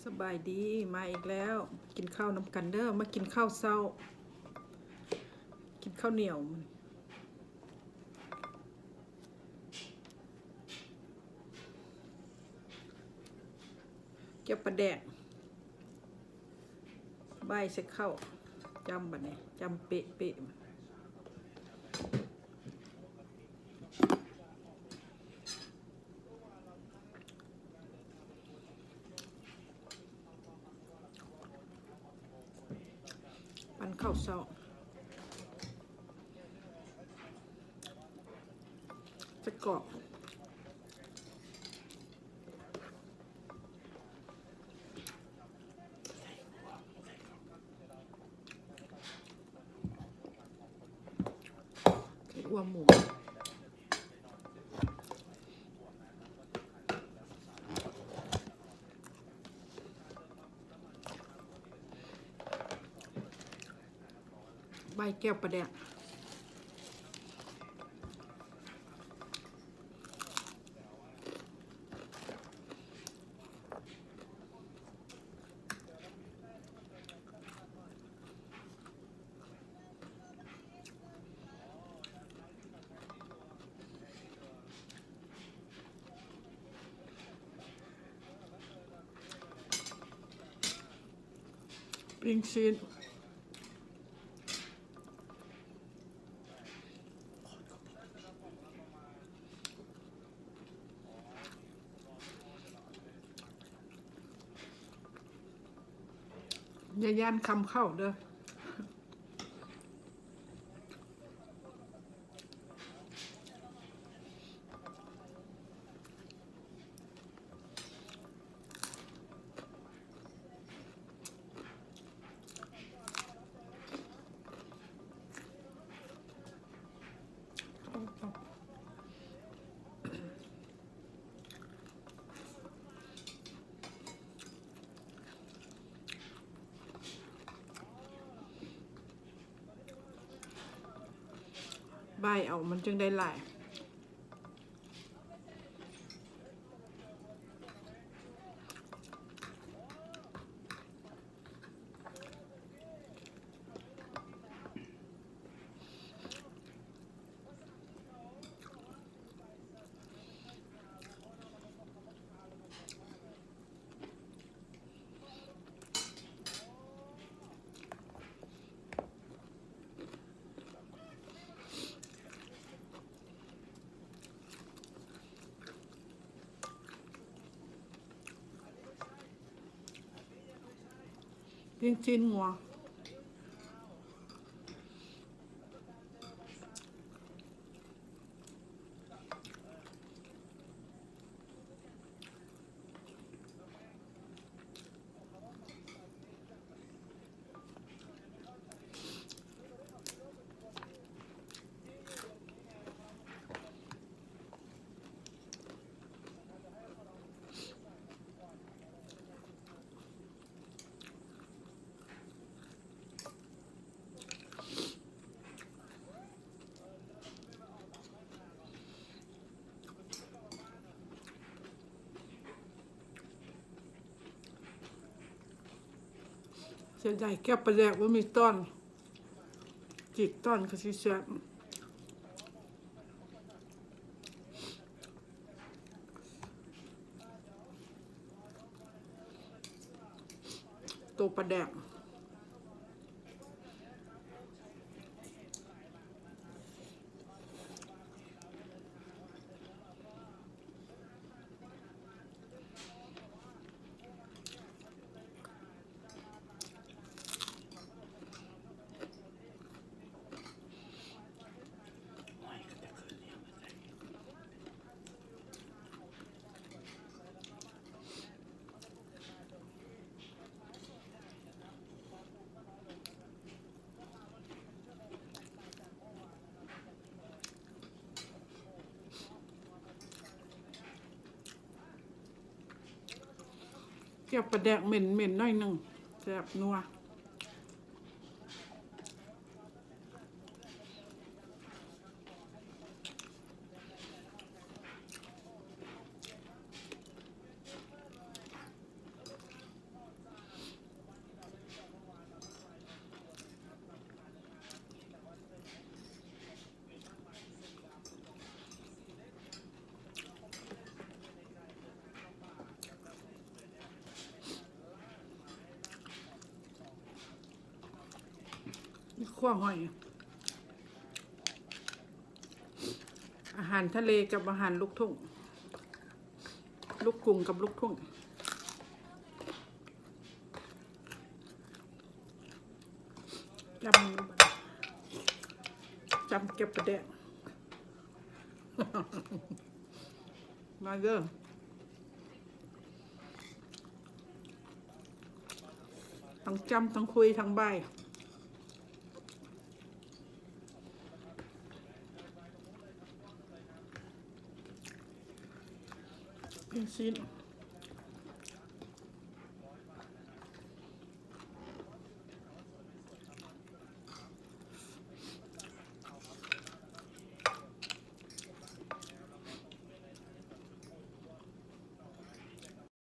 ສະບາຍດີ ມາອີກແລ້ວ ກິນເຂົ້ານຳກັນເດີ້ ມາກິນເຂົ້າເຊົ້າ ກິນເຂົ້າໜຽວ ແຈ່ວປາແດກ ບາຍໃສ່ເຂົ້າ ຈ້ຳບາດນີ້ ຈ້ຳເປະໆ. ປັ້ນເຂົ້າເຊົ້າ ໃສ່ກອກ ໃສ່ອົ່ວໝູ. ໃບແຈ່ວປາແດກ ປີ້ງຊີ້ນ ຢ່າຢ້ານຄຳເຂົ້າເດີ້. ບາຍເອົາ ມັນຈຶ່ງໄດ້ຫຼາຍ. ປີ້ງຊີ້ນງົວ. ເສຍດາຍແຈ່ວປາແດກບໍ່ມີຕອນ ຈີກຕອນຄືຊິແຊບ. ໂຕປາແດກ. ແຈ່ວປາແດກເໝັນໆ ໜ້ອຍໜຶ່ງ ແຊບນົວ. ແ ຂົ້ວຫອຍ ອາຫານທະເລກັບອາຫານລູກທົ່ງ ລູກກຸງກັບລູກທົ່ງ ຈ້ຳ ຈ້ຳແຈ່ວປາແດກ ມາເດີ ທັງຈ້ຳ ທັງຄຸຍ ທັງບາຍ ປີ້ງຊີ້ນ.